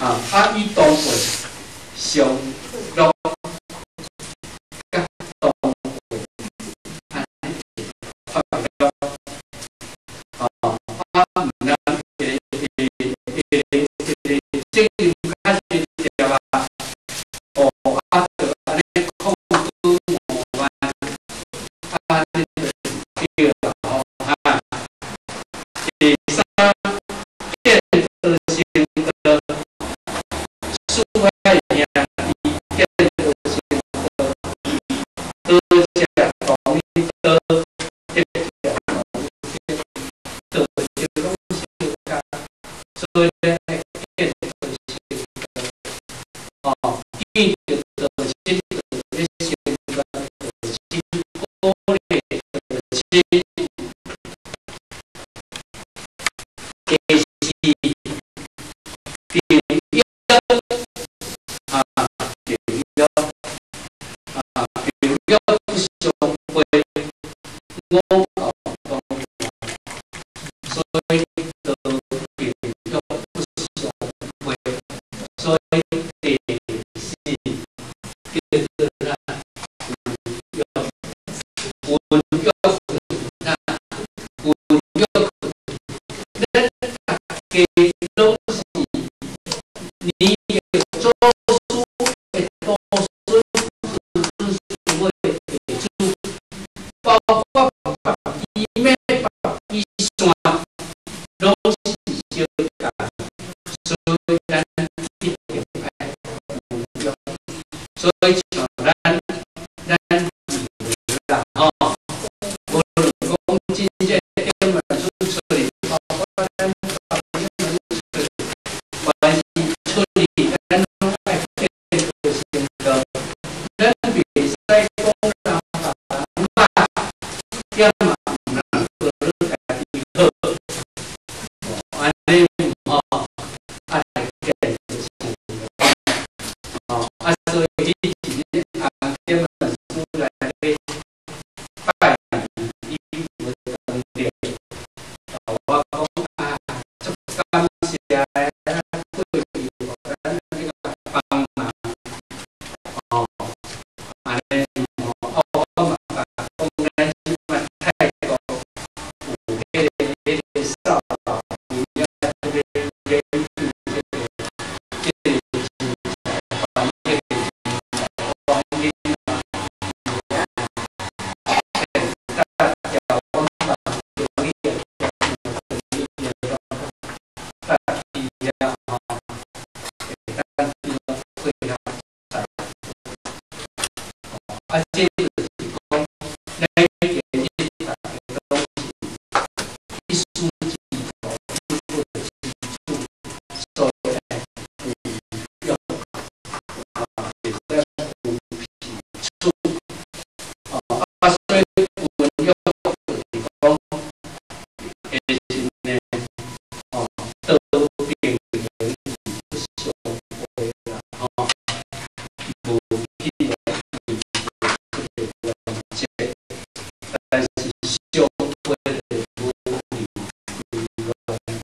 啊，啊，伊當過上樂佮當過按呢快樂，哦，啊，毋通會會會會責任較濟條啊，哦，啊，就按呢控制五萬，按呢就對啦，吼，哈。第三，見道成道，四海兄弟見道成道，多謝同一道，得者同一道，道就攏相共，所以咱愛見道成道，哦，見著道親，就咧成就道親，鼓勵道親。第四，平約啊，平約啊，平約不相違，五教當所以道平約不相違，所以第四叫做啥？約，溫約啥？溫約，咱大家攏是你的祖師的祖孫子孫孫的弟子，包括別支脈、別支線，攏是相共，所以咱一定愛溫約。所以像咱啦吼，無論講真正頂萬出出嚟，包括咱別頂萬出嚟，凡是出嚟，咱攏愛見道成道，咱袂使講人別人歹，也嘛毋通做你家己好，哦，按呢吼，愛見道成道，哦，啊，所以彼一日紅點萬師來咧拜年，伊有當地，我講啊，足感謝的，過去予咱那個幫忙，哦，按呢吼，啊，我嘛共講，咱這擺泰國有彼個掃老有影這個研究這個人才翻譯的人才方面啊，大家阮嘛注意大家吼，會當配合在，啊，這就是講，咱今日大家攏是一師之徒，一佛之主，所以愛有約，啊，會使有彼此，啊，所以溫約就是講，其實呢，哦，道並不相違啦，吼，無去這個原則，但是相違的無離原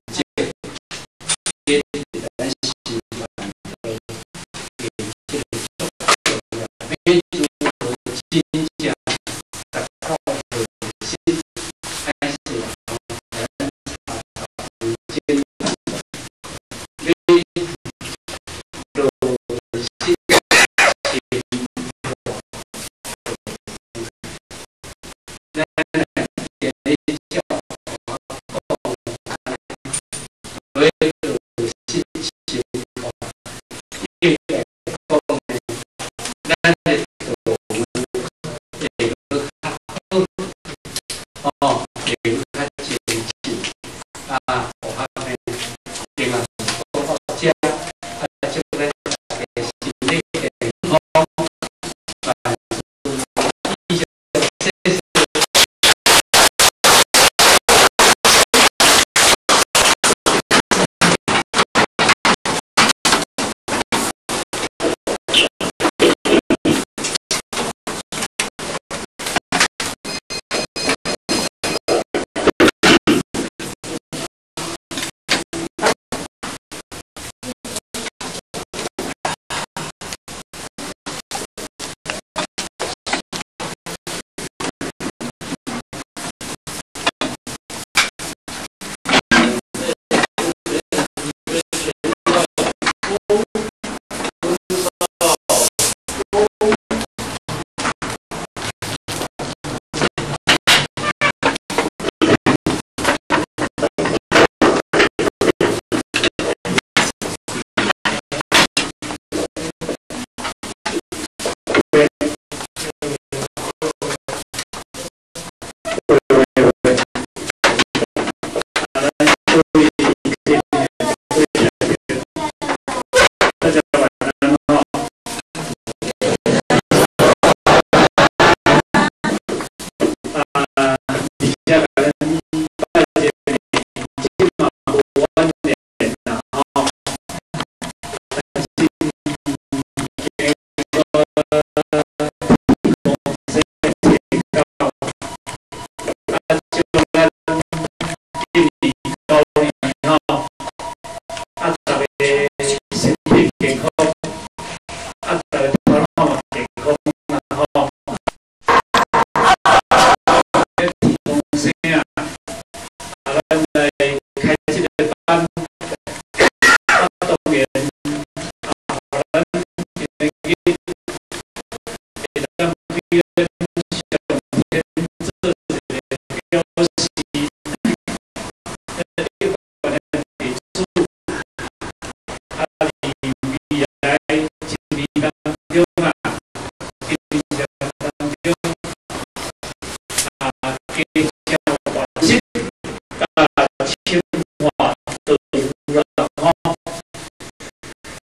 則，這是咱修煉的這個足重要，欲如何真正達到核心，還是咱查頭前，欲落實生活，咱若今日照我講，所以落實生活，應該講呢，咱的道會閣較好，哦，會閣較精進，啊，符合呢，另外講到遮，啊，祝咱大家身體健康，萬事如意，謝謝。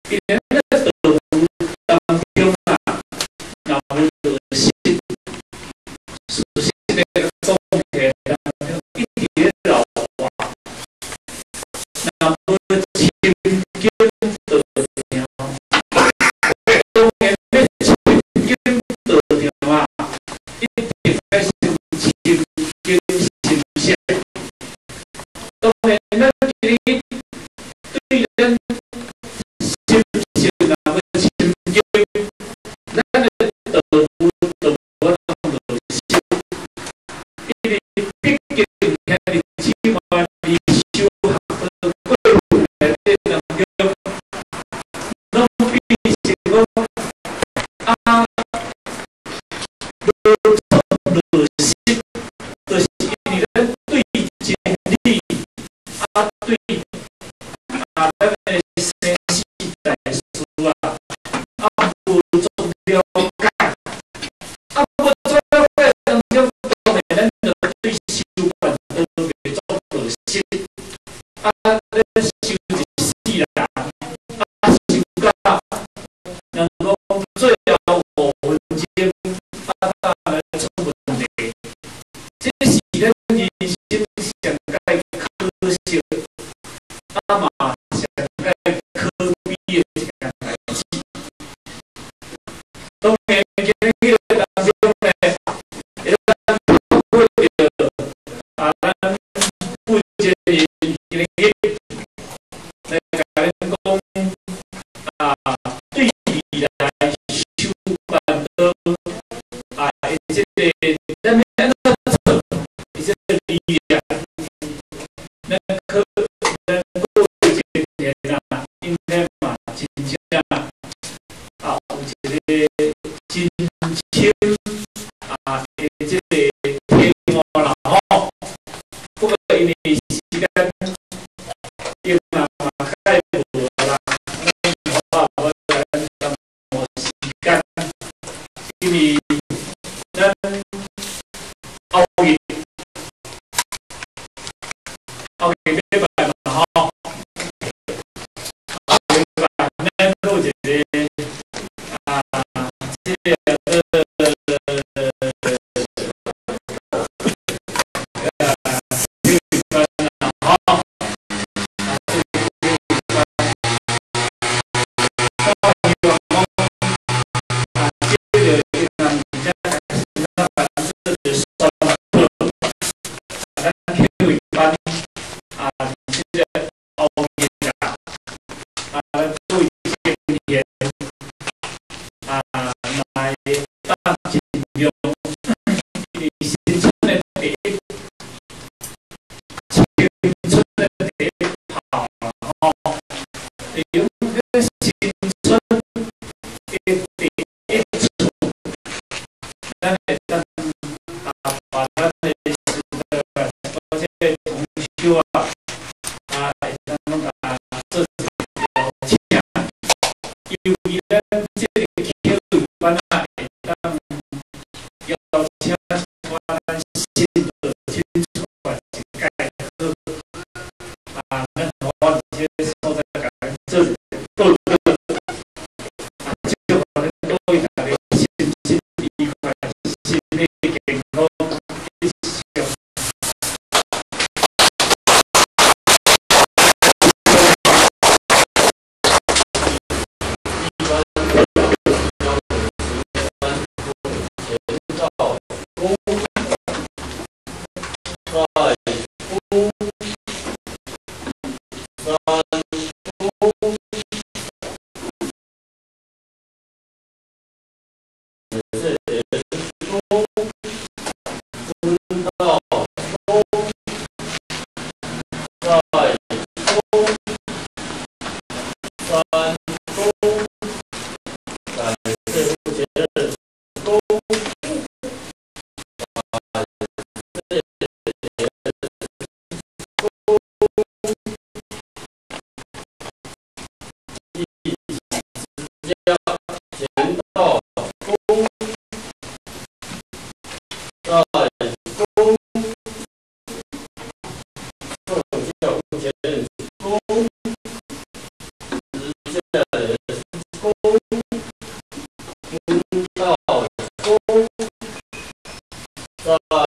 因為咱道務當中啊，若無落實，事實來講起來，當中一直咧老化，若無親近道場，當然咧親近道場啊，一定愛先親近心識。當然，咱今日對咱心識若無親近，咱的道務就無法度落實，因為畢竟兄弟姊妹佇修學的過程內底當中，攏變成講啊，無做落實，就是因為咱對真理啊，對啊，咱的生死大事啊，啊無足了解，啊無足了解當中，當然咱就對修辦都袂足落實，啊，咱修一世人，啊修到人講最後5分鐘，啊，才來出問題，這是咱人生上蓋可惜，啊嘛上蓋可悲的一件代誌。當然，今日彼个當中呢，會當透過著啊，咱負責人今日來共咱講啊，對未來修辦道啊，這個咱欲按怎做，這個理念，咱可咱各位青年啊，應該嘛真正啊有一個真深啊的這個體悟啦吼。不過因為時間間啊嘛較無啦，咱無法度耽誤時間，因為咱後日後日禮拜嘛吼，後禮拜咱閣有一個啊，這個體育班啦吼，啊，這個體育班，我希望講啊，這個伊人伫遮開始咱班做一個宣布，咱體育班啊，這個後日啊，啊，咱各位青年啊，來當盡量，因為新春的第一，青春的第一炮吼，利用咱新春的第一次，咱會當啊，把咱的時代，或者同修啊，啊，會當攏共做一個邀請，尤其咱這個體育班啊，會當邀請我咱新的新出來一屆好，啊，咱我這個所在共咱做一個報告，啊，祝福咱各位大家身心愉快，身體健康，以上。一般教的是钱道公、蔡公、三公、谢公、孙道公、蔡公、三公，感谢负责人公，感谢公，一之家钱道公、蔡公、宋教负责人公，石家人在